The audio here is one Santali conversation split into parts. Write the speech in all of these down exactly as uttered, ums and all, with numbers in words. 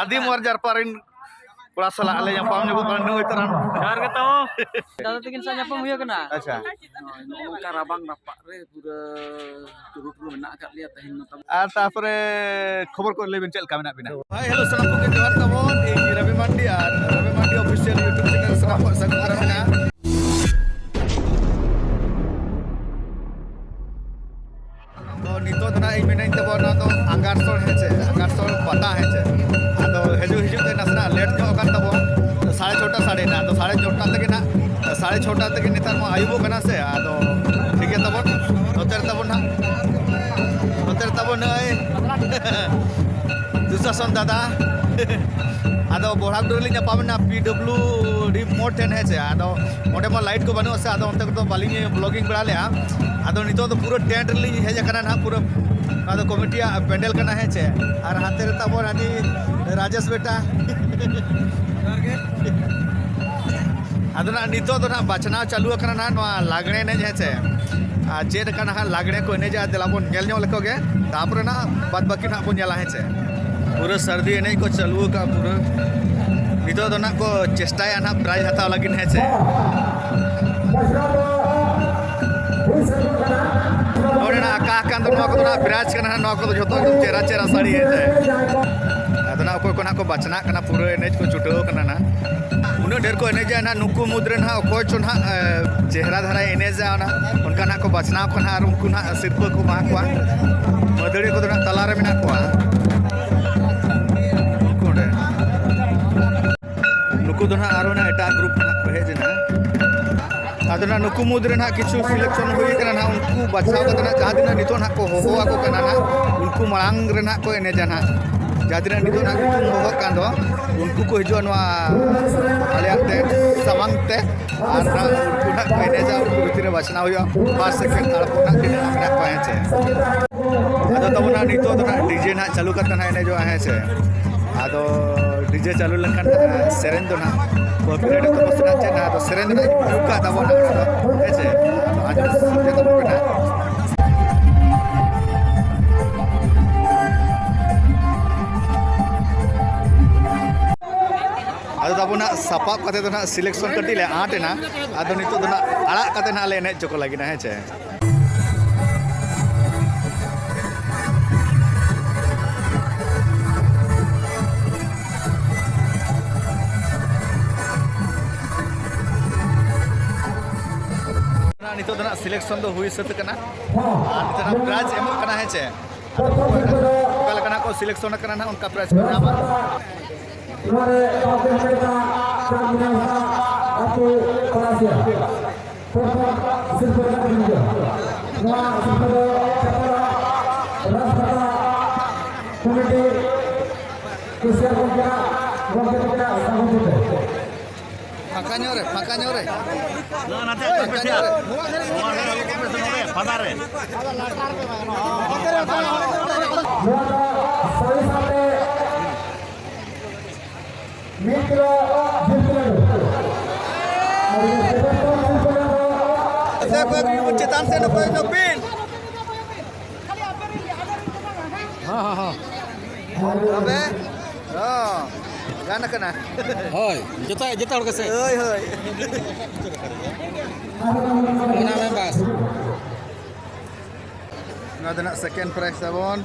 ᱟᱹᱫᱤᱢ ᱚᱣᱟᱨ ᱡᱟᱨᱯᱟ ᱨᱮᱱ ᱠᱚᱲᱟ ᱥᱟᱞᱟᱜ ᱞᱮ ᱧᱟᱯᱟᱢ ᱧᱚᱜᱚᱜ ᱠᱟᱱᱟ ᱱᱩᱭ ᱛᱟᱨᱟᱱ᱾ ᱡᱚᱦᱟᱨ ᱜᱮ ᱛᱟᱵᱚ᱾ ᱫᱟᱫᱟ ᱛᱟᱹᱠᱤᱱ ᱥᱟᱶ ᱧᱟᱯᱟᱢ ᱦᱩᱭ ᱟᱠᱟᱱᱟ᱾ ᱟᱪᱪᱷᱟ᱾ ᱱᱚᱜᱼᱚ ᱱᱚᱝᱠᱟ ᱨᱟᱵᱟᱝ ᱨᱟᱯᱟᱜ ᱨᱮ ᱯᱩᱨᱟᱹ ᱴᱩᱨᱩ ᱴᱩᱨᱩ ᱢᱮᱱᱟᱜ ᱟᱠᱟᱫ ᱞᱮᱭᱟ ᱛᱮᱦᱮᱧ ᱢᱟ ᱛᱟᱵᱚ᱾ ᱟᱨ ᱛᱟᱨᱯᱚᱨᱮ ᱠᱷᱚᱵᱚᱨ ᱠᱚ ᱞᱟᱹᱭ ᱵᱤᱱ, ᱪᱮᱫ ᱞᱮᱠᱟ ᱢᱮᱱᱟᱜ ᱵᱤᱱᱟ? ᱦᱳᱭ, hello, ᱥᱟᱱᱟᱢ ᱠᱚᱜᱮ ᱡᱚᱦᱟᱨ ᱛᱟᱵᱚᱱ᱾ ᱤᱧ ᱨᱚᱵᱤ ᱢᱟᱱᱰᱤ ᱟᱨ ᱨᱚᱵᱤ ᱢᱟᱱᱰᱤ official YouTube channel ᱥᱟᱱᱟᱢ ᱠᱚᱣᱟᱜ ᱥᱟᱹᱜᱩᱱ ᱫᱟᱨᱟᱢ ᱢᱮᱱᱟᱜᱼᱟ᱾ ᱛᱚ ᱱᱤᱛᱚᱜ ᱫᱚ ᱱᱟᱜ ᱤᱧ ᱢᱮᱱᱟᱹᱧ ᱛᱟᱵᱚᱱ ᱱᱚᱣᱟ ᱫᱚ ᱟᱜᱟᱨᱥᱚᱲ ᱦᱮᱸ ᱪᱮ, ᱟᱜᱟᱨᱥᱚᱲ ᱯᱟᱛᱟ ᱦᱮᱸ ᱪᱮ᱾ ᱟᱫᱚ ᱦᱤᱡᱩᱜ ᱦᱤᱡᱩᱜ ᱛᱮ ᱱᱟᱥᱮᱱᱟᱜ late ᱧᱚᱜ ᱟᱠᱟᱱ ᱛᱟᱵᱚᱱ᱾ ᱛᱚ ᱥᱟᱲᱮ ᱪᱷᱚᱴᱟ ᱥᱟᱰᱮᱭᱮᱱᱟ᱾ ᱟᱫᱚ ᱥᱟᱲᱮ ᱪᱷᱚᱴᱟ ᱛᱮᱜᱮ ᱱᱟᱜ, ᱥᱟᱲᱮ ᱪᱷᱚᱴᱟ ᱛᱮᱜᱮ ᱱᱮᱛᱟᱨ ᱢᱟ ᱟᱹᱭᱩᱵᱚᱜ ᱠᱟᱱᱟ ᱥᱮ᱾ ᱟᱫᱚ ᱴᱷᱤᱠ ᱜᱮᱭᱟ ᱛᱟᱵᱚᱱ, ᱱᱚᱛᱮ ᱨᱮ ᱛᱟᱵᱚᱱ ᱱᱟᱜ, ᱱᱚᱛᱮ ᱨᱮ ᱛᱟᱵᱚᱱ ᱱᱚᱜᱼᱚᱭ ᱫᱩᱥᱟᱥᱚᱱ ᱫᱟᱫᱟ᱾ ᱟᱫᱚ ᱵᱚᱲᱦᱟᱜᱰᱩ ᱨᱮᱞᱤᱧ ᱧᱟᱯᱟᱢ ᱮᱱᱟ PWD ᱢᱳᱲ ᱴᱷᱮᱱ ᱦᱮᱸ ᱪᱮ᱾ ᱟᱫᱚ ᱚᱸᱰᱮ ᱢᱟ light ᱠᱚ ᱵᱟᱹᱱᱩᱜᱼᱟ ᱥᱮ, ᱟᱫᱚ ᱚᱱᱛᱮ ᱠᱚᱫᱚ ᱵᱟᱹᱞᱤᱧ vlogging ᱵᱟᱲᱟ ᱞᱮᱜᱼᱟ᱾ ᱟᱫᱚ ᱱᱤᱛᱚᱜ ᱫᱚ ᱯᱩᱨᱟᱹ tent ᱨᱮᱞᱤᱧ ᱦᱮᱡ ᱟᱠᱟᱱᱟ ᱱᱟᱦᱟᱜ, ᱯᱩᱨᱟᱹ ᱱᱚᱣᱟ ᱫᱚ ᱠᱚᱢᱤᱴᱤᱭᱟᱜ ᱯᱮᱱᱰᱮᱞ ᱠᱟᱱᱟ ᱦᱮᱸ ᱪᱮ᱾ ᱟᱨ ᱦᱟᱱᱛᱮ ᱨᱮ ᱛᱟᱵᱚᱱ ᱦᱟᱹᱱᱤ ᱨᱟᱡᱮᱥ ᱵᱮᱴᱟ᱾ ᱟᱫᱚ ᱱᱟᱜ ᱱᱤᱛᱚᱜ ᱫᱚ ᱱᱟᱜ ᱵᱟᱪᱷᱱᱟᱣ ᱪᱟᱹᱞᱩ ᱟᱠᱟᱱᱟ ᱱᱟᱜ ᱱᱚᱣᱟ ᱞᱟᱜᱽᱲᱮ ᱮᱱᱮᱡ ᱦᱮᱸ ᱪᱮ᱾ ᱟᱨ ᱪᱮᱫ ᱞᱮᱠᱟ ᱱᱟᱦᱟᱜ ᱞᱟᱜᱽᱲᱮ ᱠᱚ ᱮᱱᱮᱡᱟ, ᱫᱮᱞᱟ ᱵᱚᱱ ᱧᱮᱞ ᱧᱚᱜ ᱞᱮᱠᱚ ᱜᱮ, ᱛᱟᱯᱚᱨᱮ ᱱᱟᱜ ᱵᱟᱫ ᱵᱟᱹᱠᱤ ᱱᱟᱜ ᱵᱚᱱ ᱧᱮᱞᱟ ᱦᱮᱸ ᱪᱮ᱾ ᱯᱩᱨᱟᱹ ᱥᱟᱹᱨᱫᱤ ᱮᱱᱮᱡ ᱠᱚ ᱪᱟᱹᱞᱩ ᱟᱠᱟᱫᱼᱟ ᱯᱩᱨᱟᱹ᱾ ᱱᱤᱛᱚᱜ ᱫᱚ ᱱᱟᱜ ᱠᱚ ᱪᱮᱥᱴᱟᱭᱟ ᱱᱟᱜ prize ᱦᱟᱛᱟᱣ ᱞᱟᱹᱜᱤᱫ ᱦᱮᱸ ᱪᱮ᱾ ᱱᱚᱰᱮ ᱱᱟᱜ ᱟᱠᱟ ᱟᱠᱟᱱ ᱫᱚ ᱱᱚᱣᱟ ᱠᱚᱫᱚ ᱱᱟᱜ prize ᱠᱟᱱᱟ ᱱᱟᱜ, ᱱᱚᱣᱟ ᱠᱚᱫᱚ ᱡᱷᱚᱛᱚ ᱮᱠᱫᱚᱢ ᱪᱮᱦᱨᱟ ᱪᱮᱦᱨᱟ ᱥᱟᱹᱲᱤ ᱦᱮᱸ ᱪᱮ᱾ ᱟᱫᱚ ᱱᱟᱜ ᱚᱠᱚᱭ ᱠᱚ ᱱᱟᱜ ᱠᱚ ᱵᱟᱪᱷᱱᱟᱜ ᱠᱟᱱᱟ, ᱯᱩᱨᱟᱹ ᱮᱱᱮᱡ ᱠᱚ ᱪᱷᱩᱴᱟᱹᱣ ᱠᱟᱱᱟ ᱱᱟᱜ᱾ ᱩᱱᱟᱹᱜ ᱰᱷᱮᱨ ᱠᱚ ᱮᱱᱮᱡᱟ ᱱᱟᱜ, ᱱᱩᱠᱩ ᱢᱩᱫᱽ ᱨᱮ ᱱᱟᱜ ᱚᱠᱚᱭ ᱪᱚ ᱱᱟᱜ, ᱮ, ᱪᱮᱦᱨᱟ ᱫᱷᱟᱨᱟᱭ ᱮᱱᱮᱡᱟ, ᱚᱱᱟ ᱚᱱᱠᱟ ᱱᱟᱜ ᱠᱚ ᱵᱟᱪᱷᱱᱟᱣ ᱠᱚᱣᱟ ᱱᱟᱜ ᱟᱨ ᱩᱱᱠᱩ ᱱᱟᱜ ᱥᱤᱨᱯᱟᱹ ᱠᱚ ᱮᱢᱟ ᱠᱚᱣᱟ᱾ ᱢᱟᱹᱫᱟᱹᱲᱤᱭᱟᱹ ᱠᱚᱫᱚ ᱱᱟᱜ ᱛᱟᱞᱟ ᱨᱮ ᱢᱮᱱᱟᱜ ᱠᱚᱣᱟ᱾ ᱩᱱᱠᱩ ᱚᱸᱰᱮ᱾ ᱱᱩᱠᱩ ᱫᱚ ᱱᱟᱜ ᱟᱨᱚ ᱱᱟᱜ ᱮᱴᱟᱜ group ᱱᱟᱜ ᱠᱚ ᱦᱮᱡ ᱮᱱᱟ᱾ ᱟᱫᱚ ᱱᱟᱜ ᱱᱩᱠᱩ ᱢᱩᱫᱽ ᱨᱮ ᱱᱟᱜ ᱠᱤᱪᱷᱩ selection ᱦᱩᱭ ᱠᱟᱱᱟ ᱱᱟᱜ, ᱩᱱᱠᱩ ᱵᱟᱪᱷᱟᱣ ᱠᱟᱛᱮ ᱱᱟᱜ ᱡᱟᱦᱟᱸ ᱛᱤᱱᱟᱹᱜ ᱱᱤᱛᱚᱜ ᱱᱟᱜ ᱠᱚ ᱦᱚᱦᱚ ᱟᱠᱚ ᱠᱟᱱᱟ ᱱᱟᱜ, ᱩᱱᱠᱩ ᱢᱟᱲᱟᱝ ᱨᱮ ᱱᱟᱜ ᱠᱚ ᱮᱱᱮᱡᱟ ᱱᱟᱜ᱾ ᱡᱟᱦᱟᱸ ᱛᱤᱱᱟᱹᱜ ᱱᱤᱛᱚᱜ ᱱᱟᱜ ᱧᱩᱛᱩᱢ ᱫᱚᱦᱚᱜ ᱠᱟᱱ ᱫᱚ, ᱩᱱᱠᱩ ᱠᱚ ᱦᱤᱡᱩᱜᱼᱟ ᱱᱚᱣᱟ ᱟᱞᱮᱭᱟᱜ ᱛᱮ ᱥᱟᱢᱟᱝ ᱛᱮ᱾ ᱟᱨ ᱱᱟᱜ ᱩᱱᱠᱩ ᱱᱟᱜ ᱠᱚ ᱮᱱᱮᱡᱟ, ᱩᱱᱠᱩ ᱵᱷᱤᱛᱤᱨ ᱨᱮ ᱵᱟᱪᱷᱱᱟᱣ ᱦᱩᱭᱩᱜᱼᱟ first, second, third ᱠᱚ ᱱᱟᱜ ᱛᱤᱱᱟᱹᱜ ᱢᱮᱱᱟᱜ ᱠᱚᱣᱟ ᱦᱮᱸ ᱪᱮ᱾ ᱟᱫᱚ ᱛᱟᱵᱚᱱ ᱱᱟᱜ ᱱᱤᱛᱚᱜ ᱫᱚ ᱱᱟᱜ DJ ᱱᱟᱜ ᱪᱟᱹᱞᱩ ᱠᱟᱛᱮ ᱱᱟᱜ ᱮᱱᱮᱡᱚᱜᱼᱟ ᱦᱮᱸ ᱪᱮ᱾ ᱟᱫᱚ DJ ᱪᱟᱹᱞᱩ ᱞᱮᱱᱠᱷᱟᱱ ᱱᱟᱜ ᱥᱮᱨᱮᱧ ᱫᱚ ᱱᱟᱜ copyright ᱛᱟᱵᱚᱱ ᱥᱮ ᱱᱟᱜ ᱪᱮᱫ, ᱟᱫᱚ ᱥᱮᱨᱮᱧ ᱫᱚ ᱱᱟᱜ ᱤᱧ ᱢᱤᱭᱩᱴ ᱠᱟᱜ ᱛᱟᱵᱚᱱᱟ ᱱᱟᱜ, ᱦᱮᱸ ᱪᱮ᱾ ᱟᱫᱚ ᱟᱸᱡᱚᱢ ᱥᱟᱰᱮ ᱛᱟᱵᱚᱱ ᱯᱮ ᱱᱟᱜ᱾ ᱛᱟᱵᱚᱱ ᱦᱟᱸᱜ ᱥᱟᱯᱟᱵ ᱠᱟᱛᱮ ᱫᱚ ᱦᱟᱸᱜ selection ᱠᱟᱹᱴᱤᱡ ᱞᱮ ᱟᱸᱴ ᱮᱱᱟ᱾ ᱟᱫᱚ ᱱᱤᱛᱚᱜ ᱫᱚ ᱦᱟᱸᱜ ᱟᱲᱟᱜ ᱠᱟᱛᱮ ᱦᱟᱸᱜ ᱞᱮ ᱮᱱᱮᱡ ᱦᱚᱪᱚ ᱠᱚ ᱞᱟᱹᱜᱤᱫ ᱦᱟᱸᱜ, ᱦᱮᱸ ᱪᱮ? ᱱᱤᱛᱚᱜ ᱫᱚ ᱦᱟᱸᱜ selection ᱫᱚ ᱦᱩᱭ ᱥᱟᱹᱛ ᱟᱠᱟᱱᱟ᱾ ᱟᱨ ᱱᱤᱛᱚᱜ ᱦᱟᱸᱜ prize ᱮᱢᱚᱜ ᱠᱟᱱᱟ, ᱦᱮᱸ ᱪᱮ? ᱚᱠᱟ ᱞᱮᱠᱟ ᱦᱟᱸᱜ ᱠᱚ selection ᱟᱠᱟᱱᱟ ᱦᱟᱸᱜ, ᱚᱱᱠᱟ prize ᱠᱚ ᱧᱟᱢᱟ᱾ ᱱᱚᱣᱟ ᱨᱮ ᱵᱟᱨ ᱜᱮᱞ ᱢᱚᱬᱮ ᱴᱟᱠᱟ ᱪᱟᱸᱫᱽ ᱢᱮᱱᱟᱜᱼᱟ, ᱟᱹᱛᱩ ᱯᱟᱲᱟ ᱥᱮ᱾ ᱯᱨᱚᱛᱷᱚᱢ ᱥᱤᱨᱯᱟᱹ ᱨᱮᱱᱟᱜ ᱫᱤᱱ ᱫᱚ᱾ ᱱᱚᱣᱟ ᱥᱤᱨᱯᱟᱹ ᱫᱚ ᱪᱟᱯᱟᱲᱟ ᱨᱟᱡᱽᱯᱟᱛᱟ ᱠᱚᱢᱤᱴᱤ ᱠᱮᱥᱤᱭᱟᱨ ᱜᱚᱢᱠᱮ, ᱜᱚᱢᱠᱮ ᱛᱟᱹᱠᱤᱱᱟᱜ ᱥᱟᱹᱜᱩᱱ ᱛᱮ᱾ ᱯᱷᱟᱸᱠᱟ ᱧᱚᱜ ᱨᱮ, ᱯᱷᱟᱸᱠᱟ ᱧᱚᱜ ᱨᱮ᱾ ᱱᱚᱣᱟ ᱱᱟᱛᱮ ᱯᱷᱟᱸᱠᱟ ᱧᱚᱜ ᱨᱮ᱾ ᱱᱚᱣᱟ ᱱᱚᱰᱮ ᱯᱷᱟᱫᱟ ᱨᱮ᱾ ᱱᱚᱣᱟ ᱫᱚ ᱥᱟᱹᱨᱤ ᱥᱟᱶᱛᱮ ᱢᱤᱫ ᱠᱤᱞᱳ ᱡᱤᱞ ᱯᱤᱴᱷᱟᱹ᱾ ᱟᱨ ᱥᱨᱮᱥᱴᱷᱚ ᱥᱤᱨᱯᱟᱹ ᱫᱚ ᱟᱪᱪᱷᱟ, ᱚᱠᱚᱭ ᱵᱤᱱ ᱪᱮᱛᱟᱱ ᱥᱮᱫ ᱚᱠᱚᱭ ᱧᱚᱜ ᱵᱤᱱ? ᱦᱚᱸ, ᱦᱚᱸ, ᱦᱚᱸ᱾ ᱛᱚᱵᱮ? ᱦᱚᱸ, ᱜᱟᱱ ᱠᱟᱱᱟ᱾ ᱦᱳᱭ, ᱡᱚᱛᱚ, ᱡᱚᱛᱚ ᱦᱚᱲ ᱜᱮᱥᱮ? ᱦᱳᱭ, ᱦᱳᱭ᱾ ᱚᱱᱟ ᱢᱮ ᱵᱟᱥ᱾ ᱱᱚᱣᱟ ᱫᱚ ᱱᱟᱜ second prize ᱛᱟᱵᱚᱱ᱾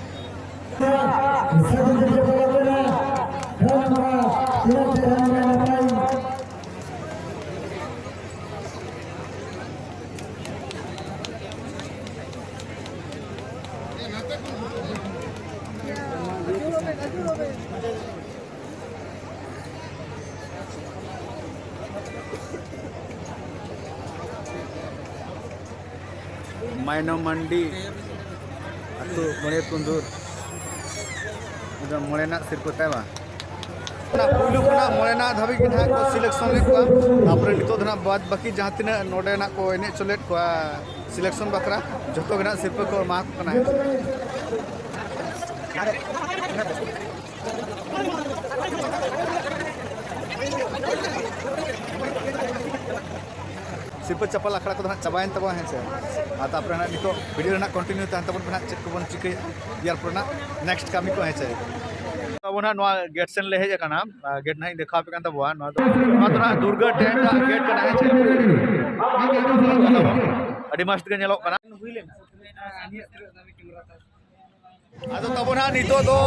ᱢᱟᱭᱱᱚᱢ ᱢᱟᱱᱰᱤ ᱟᱹᱛᱩ ᱢᱚᱬᱮ ᱠᱩᱸᱫᱩᱨ᱾ ᱱᱤᱭᱟᱹ ᱫᱚ ᱢᱚᱬᱮᱱᱟᱜ ᱥᱤᱨᱯᱟᱹ ᱛᱟᱭ ᱵᱟᱝ? ᱚᱱᱟ ᱯᱩᱭᱞᱩ ᱠᱷᱚᱱᱟᱜ ᱢᱚᱬᱮᱱᱟᱜ ᱫᱷᱟᱹᱵᱤᱡ ᱜᱮ ᱱᱟᱦᱟᱜ ᱠᱚ selection ᱞᱮᱫ ᱠᱚᱣᱟ᱾ ᱛᱟᱨᱯᱚᱨᱮ ᱱᱤᱛᱚᱜ ᱫᱚ ᱱᱟᱦᱟᱜ ᱵᱟᱫ ᱵᱟᱹᱠᱤ ᱡᱟᱦᱟᱸ ᱛᱤᱱᱟᱹᱜ ᱱᱚᱰᱮᱱᱟᱜ ᱠᱚ ᱮᱱᱮᱡ ᱦᱚᱪᱚ ᱞᱮᱫ ᱠᱚᱣᱟ selection ᱵᱟᱠᱷᱨᱟ, ᱡᱚᱛᱚ ᱜᱮ ᱱᱟᱦᱟᱜ ᱥᱤᱨᱯᱟᱹ ᱠᱚ ᱮᱢᱟ ᱠᱚ ᱠᱟᱱᱟ᱾ ᱥᱤᱨᱯᱟᱹ ᱪᱟᱯᱟᱞ ᱟᱠᱷᱲᱟ ᱠᱚᱫᱚ ᱦᱟᱸᱜ ᱪᱟᱵᱟᱭᱮᱱ ᱛᱟᱵᱚᱱᱟ, ᱦᱮᱸ ᱥᱮ? ᱟᱨ ᱛᱟᱨᱯᱚᱨᱮ ᱦᱟᱸᱜ ᱱᱤᱛᱚᱜ video ᱨᱮᱱᱟᱜ continue ᱛᱟᱦᱮᱱ ᱛᱟᱵᱚᱱ ᱯᱮ ᱦᱟᱸᱜ, ᱪᱮᱫ ᱠᱚᱵᱚᱱ ᱪᱤᱠᱟᱹᱭᱟ, ᱤᱭᱟᱨ ᱯᱚᱨᱮ ᱱᱟᱜ next ᱠᱟᱹᱢᱤ ᱠᱚ, ᱦᱮᱸ ᱥᱮ? ᱱᱟᱦᱟᱜ ᱱᱚᱣᱟ ᱜᱮᱴ ᱥᱮᱱ ᱞᱮ ᱦᱮᱡ ᱟᱠᱟᱱᱟ᱾ ᱟᱨ ᱜᱮᱴ ᱱᱟᱦᱟᱜ ᱤᱧ ᱫᱮᱠᱷᱟᱣ ᱟᱯᱮ ᱠᱟᱱ ᱛᱟᱵᱚᱱᱟ᱾ ᱱᱚᱣᱟ ᱫᱚ, ᱱᱚᱣᱟ ᱫᱚ ᱱᱟᱦᱟᱜ ᱫᱩᱨᱜᱟ ᱴᱮᱱᱴ ᱟᱜ ᱜᱮᱴ ᱠᱟᱱᱟ, ᱦᱮᱸ ᱪᱮ? ᱟᱹᱰᱤ ᱢᱚᱡᱽ ᱛᱮᱜᱮ ᱧᱮᱞᱚᱜ ᱠᱟᱱᱟ᱾ ᱟᱫᱚ ᱛᱟᱵᱚᱱ ᱦᱟᱸᱜ ᱱᱤᱛᱚᱜ ᱫᱚ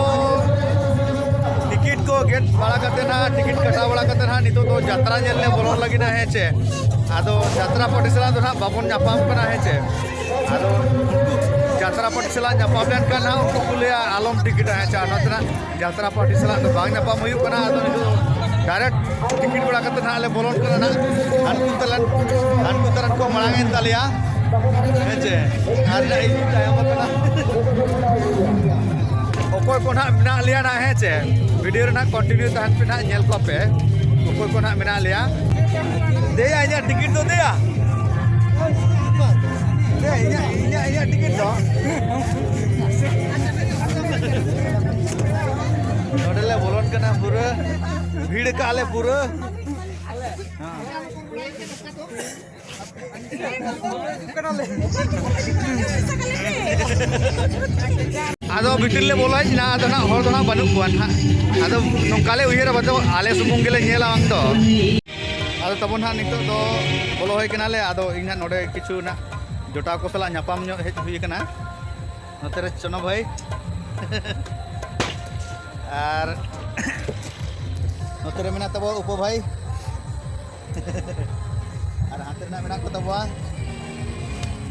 ᱴᱤᱠᱤᱴ ᱠᱚ ᱜᱮᱫ ᱵᱟᱲᱟ ᱠᱟᱛᱮ ᱱᱟᱦᱟᱜ, ᱴᱤᱠᱤᱴ ᱠᱟᱴᱟᱣ ᱵᱟᱲᱟ ᱠᱟᱛᱮ ᱱᱟᱦᱟᱜ ᱱᱤᱛᱚᱜ ᱫᱚ ᱡᱟᱛᱨᱟ ᱧᱮᱞ ᱞᱮ ᱵᱚᱞᱚᱱ ᱞᱟᱹᱜᱤᱫ ᱦᱟᱸᱜ, ᱦᱮᱸ ᱪᱮ? ᱟᱫᱚ ᱡᱟᱛᱨᱟ ᱯᱟᱨᱴᱤ ᱥᱟᱞᱟᱜ ᱫᱚ ᱱᱟᱦᱟᱜ ᱵᱟᱵᱚᱱ ᱧᱟᱯᱟᱢ ᱠᱟᱱᱟ, ᱦᱮᱸ ᱪᱮ? ᱟᱫᱚ ᱩᱱᱠᱩ ᱡᱟᱛᱨᱟ ᱯᱟᱨᱴᱤ ᱥᱟᱞᱟᱜ ᱧᱟᱯᱟᱢ ᱞᱮᱱᱠᱷᱟᱱ ᱱᱟᱦᱟᱜ ᱩᱱᱠᱩ ᱠᱚ ᱞᱟᱹᱭᱟ, "ᱟᱞᱚᱢ ᱴᱤᱠᱤᱴᱟ", ᱦᱮᱸ ᱪᱮ? ᱟᱨ ᱱᱚᱛᱮ ᱱᱟᱦᱟᱜ ᱡᱟᱛᱨᱟ ᱯᱟᱨᱴᱤ ᱥᱟᱞᱟᱜ ᱫᱚ ᱵᱟᱝ ᱧᱟᱯᱟᱢ ᱦᱩᱭᱩᱜ ᱠᱟᱱᱟ᱾ ᱟᱫᱚ ᱱᱤᱛᱚᱜ ᱫᱚ ᱰᱟᱭᱨᱮᱠᱴ ᱴᱤᱠᱤᱴ ᱵᱟᱲᱟ ᱠᱟᱛᱮ ᱱᱟᱦᱟᱜ ᱞᱮ ᱵᱚᱞᱚᱱ ᱠᱟᱱᱟ ᱱᱟᱦᱟᱜ᱾ ᱦᱟᱱᱠᱩ ᱛᱟᱞᱟᱱ, ᱦᱟᱱᱠᱩ ᱛᱟᱞᱟᱱ ᱠᱚ ᱢᱟᱲᱟᱝ ᱮᱱ ᱛᱟᱞᱮᱭᱟ, ᱦᱮᱸ ᱪᱮ? ᱟᱨ ᱱᱟᱦᱟᱜ ᱤᱧ ᱛᱟᱭᱚᱢ ᱟᱠᱟᱱᱟ᱾ ᱚᱠᱚᱭ ᱠᱚ ᱱᱟᱦᱟᱜ ᱢᱮᱱᱟᱜ ᱞᱮᱭᱟ ᱱᱟᱦᱟᱜ, ᱦᱮᱸ ᱪᱮ? ᱵᱷᱤᱰᱤᱭᱳ ᱨᱮ ᱱᱟᱦᱟᱜ ᱠᱚᱱᱴᱤᱱᱤᱭᱩ ᱛᱟᱦᱮᱱ ᱯᱮ ᱱᱟᱦᱟᱜ, ᱧᱮᱞ ᱠᱚᱯᱮ ᱚᱠᱚᱭ ᱠᱚ ᱱᱟᱦᱟᱜ ᱢᱮᱱᱟᱜ ᱞᱮᱭᱟ᱾ ᱫᱮᱭᱟ, ᱤᱧᱟᱹᱜ ᱴᱤᱠᱤᱴ ᱫᱚ ᱫᱮᱭᱟ᱾ ᱫᱮᱭᱟ, ᱤᱧᱟᱹᱜ, ᱤᱧᱟᱹᱜ, ᱤᱧᱟᱹᱜ ᱴᱤᱠᱤᱴ ᱫᱚ᱾ ᱱᱚᱰᱮ ᱞᱮ ᱵᱚᱞᱚᱱ ᱠᱟᱱᱟ ᱯᱩᱨᱟᱹ᱾ ᱵᱷᱤᱲ ᱠᱟᱜᱼᱟ ᱞᱮ ᱯᱩᱨᱟᱹ᱾ ᱟᱫᱚ ᱵᱷᱤᱛᱤᱨ ᱞᱮ ᱵᱚᱞᱚ ᱦᱮᱡ ᱮᱱᱟ, ᱟᱫᱚ ᱱᱟᱜ ᱦᱚᱲ ᱫᱚ ᱱᱟᱜ ᱵᱟᱹᱱᱩᱜ ᱠᱚᱣᱟ ᱱᱟᱜ᱾ ᱟᱫᱚ ᱱᱚᱝᱠᱟ ᱞᱮ ᱩᱭᱦᱟᱹᱨᱟ, ᱵᱟᱫᱚ ᱟᱞᱮ ᱥᱩᱢᱩᱝ ᱜᱮᱞᱮ ᱧᱮᱞᱟ ᱵᱟᱝ ᱫᱚ᱾ ᱟᱫᱚ ᱛᱟᱵᱚᱱ ᱱᱟᱜ ᱱᱤᱛᱚᱜ ᱫᱚ ᱵᱚᱞᱚ ᱦᱩᱭ ᱠᱟᱱᱟᱞᱮ᱾ ᱟᱫᱚ ᱤᱧ ᱱᱟᱜ ᱱᱚᱰᱮ ᱠᱤᱪᱷᱩ ᱱᱟᱜ ᱡᱚᱴᱟᱣ ᱠᱚ ᱥᱟᱞᱟᱜ ᱧᱟᱯᱟᱢ ᱧᱚᱜ ᱦᱮᱡ ᱦᱩᱭ ᱠᱟᱱᱟ᱾ ᱱᱚᱛᱮ ᱨᱮ ᱪᱚᱱᱚ ᱵᱷᱟᱹᱭ᱾ ᱟᱨ ᱱᱚᱛᱮ ᱨᱮ ᱢᱮᱱᱟᱜ ᱛᱟᱵᱚ ᱩᱯᱚ ᱵᱷᱟᱹᱭ᱾ ᱟᱨ ᱦᱟᱱᱛᱮ ᱨᱮᱱᱟᱜ ᱢᱮᱱᱟᱜ ᱠᱚ ᱛᱟᱵᱚᱣᱟ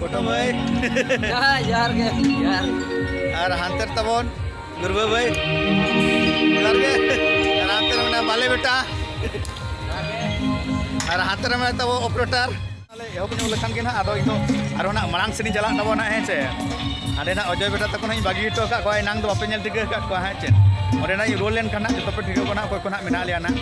ᱠᱚᱴᱚ ᱵᱷᱟᱹᱭ᱾ ᱡᱚᱦᱟᱨ, ᱡᱚᱦᱟᱨ ᱜᱮ, ᱡᱚᱦᱟᱨ᱾ ᱟᱨ ᱦᱟᱱᱛᱮ ᱨᱮ ᱛᱟᱵᱚᱱ ᱜᱩᱨᱵᱟᱹ ᱵᱷᱟᱹᱭ᱾ ᱡᱚᱦᱟᱨ ᱜᱮ᱾ ᱟᱨ ᱦᱟᱱᱛᱮ ᱨᱮ ᱢᱮᱱᱟᱜ ᱵᱟᱞᱮ ᱵᱮᱴᱟ᱾ ᱟᱨ ᱦᱟᱱᱛᱮ ᱨᱮ ᱢᱮᱱᱟᱜ ᱛᱟᱵᱚ ᱚᱯᱟᱨᱮᱴᱟᱨ᱾ ᱟᱞᱮ ᱮᱦᱚᱵ ᱧᱚᱜ ᱞᱮᱠᱷᱟᱱ ᱜᱮ ᱱᱟᱦᱟᱜ, ᱟᱫᱚ ᱤᱧ ᱫᱚ ᱟᱨᱦᱚᱸ ᱱᱟᱦᱟᱜ ᱢᱟᱲᱟᱝ ᱥᱮᱫ ᱤᱧ ᱪᱟᱞᱟᱜ ᱛᱟᱵᱚᱱᱟ, ᱦᱮᱸ ᱪᱮ? ᱦᱟᱸᱰᱮ ᱱᱟᱦᱟᱜ ᱚᱡᱚᱭ ᱵᱮᱴᱟ ᱛᱟᱠᱚ ᱱᱟᱦᱟᱜ ᱤᱧ ᱵᱟᱹᱜᱤ ᱦᱚᱴᱚ ᱟᱠᱟᱫ ᱠᱚᱣᱟ, ᱮᱱᱟᱝ ᱫᱚ ᱵᱟᱯᱮ ᱧᱮᱞ ᱴᱷᱤᱠᱟᱹ ᱟᱠᱟᱫ ᱠᱚᱣᱟ, ᱦᱮᱸ ᱪᱮ? ᱚᱸᱰᱮ ᱱᱟᱦᱟᱜ ᱤᱧ ᱨᱩᱣᱟᱹᱲ ᱞᱮᱱᱠᱷᱟᱱ ᱱᱟᱦᱟᱜ ᱡᱚᱛᱚ ᱯᱮ ᱴᱷᱤᱠᱟᱹ ᱠᱚᱣᱟ ᱱᱟᱦᱟᱜ, ᱚᱠᱚᱭ ᱠᱚ ᱱᱟᱦᱟᱜ ᱢᱮᱱᱟᱜ ᱞᱮᱭᱟ ᱱᱟᱦᱟᱜ᱾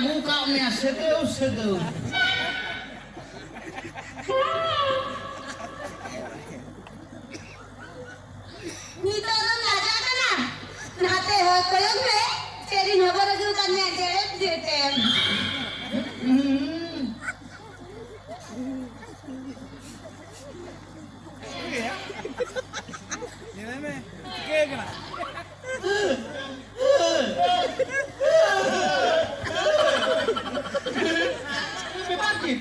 ᱟᱹᱜᱩ ᱠᱟᱜ ᱢᱮᱭᱟ ᱥᱟᱹᱫᱟᱹᱣ ᱥᱟᱹᱫᱟᱹᱣ᱾ ᱱᱤᱛᱚᱜ ᱫᱚᱢ ᱞᱟᱡᱟᱜ ᱠᱟᱱᱟ? ᱱᱟᱛᱮ ᱦᱚᱸ ᱠᱚᱭᱚᱜ ᱢᱮ, ᱪᱮᱫ ᱤᱧ ᱦᱚᱵᱚᱨ ᱟᱹᱜᱩ ᱠᱟᱫ ᱢᱮᱭᱟ ᱡᱮᱨᱮᱫ ᱡᱮᱨᱮᱫ ᱮᱢ᱾ ᱧᱮᱞ ᱢᱮ, ᱪᱤᱠᱟᱹ ᱠᱟᱱᱟ? ᱵᱮᱯᱟᱨ ᱪᱮᱫ?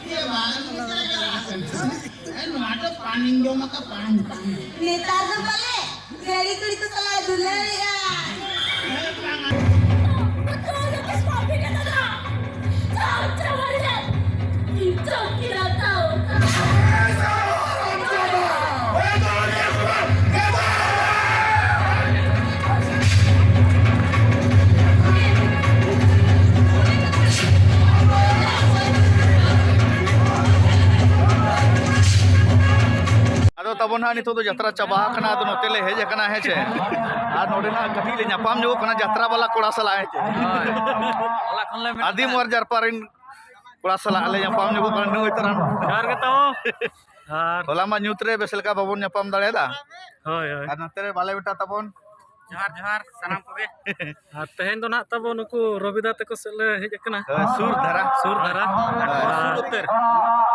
ᱤᱭᱟᱹ ᱵᱟᱝ, ᱱᱚᱣᱟ ᱫᱚ ᱯᱟᱱᱤᱧ ᱡᱚᱢ ᱟᱠᱟᱫ, ᱯᱟᱱ, ᱯᱟᱱ᱾ ᱱᱮᱛᱟᱨ ᱫᱚ ᱯᱟᱞᱮ ᱜᱟᱹᱲᱤ ᱠᱩᱲᱤ ᱠᱚ ᱥᱟᱞᱟᱜ ᱫᱩᱞᱟᱹᱲᱮᱜᱼᱟ᱾ ᱟᱫᱚ ᱛᱟᱵᱚᱱ ᱦᱟᱸᱜ ᱱᱤᱛᱚᱜ ᱫᱚ ᱡᱟᱛᱨᱟ ᱪᱟᱵᱟ ᱟᱠᱟᱱᱟ, ᱟᱫᱚ ᱱᱚᱛᱮ ᱞᱮ ᱦᱮᱡ ᱟᱠᱟᱱᱟ, ᱦᱮᱸ ᱪᱮ? ᱟᱨ ᱱᱚᱰᱮ ᱱᱟᱜ ᱠᱟᱹᱴᱤᱡ ᱞᱮ ᱧᱟᱯᱟᱢ ᱧᱚᱜᱚᱜ ᱠᱟᱱᱟ ᱡᱟᱛᱨᱟ ᱵᱟᱞᱟ ᱠᱚᱲᱟ ᱥᱟᱞᱟᱜ, ᱦᱮᱸ ᱪᱮ? ᱦᱳᱭ᱾ ᱦᱚᱞᱟ ᱠᱷᱚᱱ ᱞᱮ ᱢᱮᱱ ᱟᱹᱫᱤᱢ ᱟᱨ ᱡᱟᱨᱯᱟ ᱨᱮᱱ ᱠᱚᱲᱟ ᱥᱟᱞᱟᱜ ᱞᱮ ᱧᱟᱯᱟᱢ ᱧᱚᱜᱚᱜ ᱠᱟᱱᱟ, ᱱᱩᱭ ᱛᱟᱨᱟᱱ᱾ ᱡᱚᱦᱟᱨ ᱜᱮ ᱛᱟᱵᱚ᱾ ᱟᱨ ᱦᱚᱞᱟ ᱢᱟ ᱧᱩᱛ ᱨᱮ ᱵᱮᱥ ᱞᱮᱠᱟ ᱵᱟᱵᱚᱱ ᱧᱟᱯᱟᱢ ᱫᱟᱲᱮᱭᱟᱫᱟ᱾ ᱦᱳᱭ, ᱦᱳᱭ᱾ ᱟᱨ ᱱᱚᱛᱮ ᱨᱮ ᱵᱟᱞᱮ ᱵᱮᱴᱟ ᱛᱟᱵᱚᱱ᱾ ᱡᱚᱦᱟᱨ, ᱡᱚᱦᱟᱨ ᱥᱟᱱᱟᱢ ᱠᱚᱜᱮ᱾ ᱟᱨ ᱛᱮᱦᱮᱧ ᱫᱚ ᱱᱟᱦᱟᱜ ᱛᱟᱵᱚ ᱱᱩᱠᱩ ᱨᱚᱵᱤᱫᱟ ᱛᱟᱠᱚ ᱥᱮᱫ ᱞᱮ ᱦᱮᱡ ᱟᱠᱟᱱᱟ᱾ ᱦᱳᱭ, ᱥᱩᱨ ᱫᱷᱟᱨᱟ᱾ ᱥᱩᱨ ᱫᱷᱟᱨᱟ᱾ ᱦᱳᱭ᱾ ᱟᱨ ᱥᱩᱨ ᱩᱛᱟᱹᱨ᱾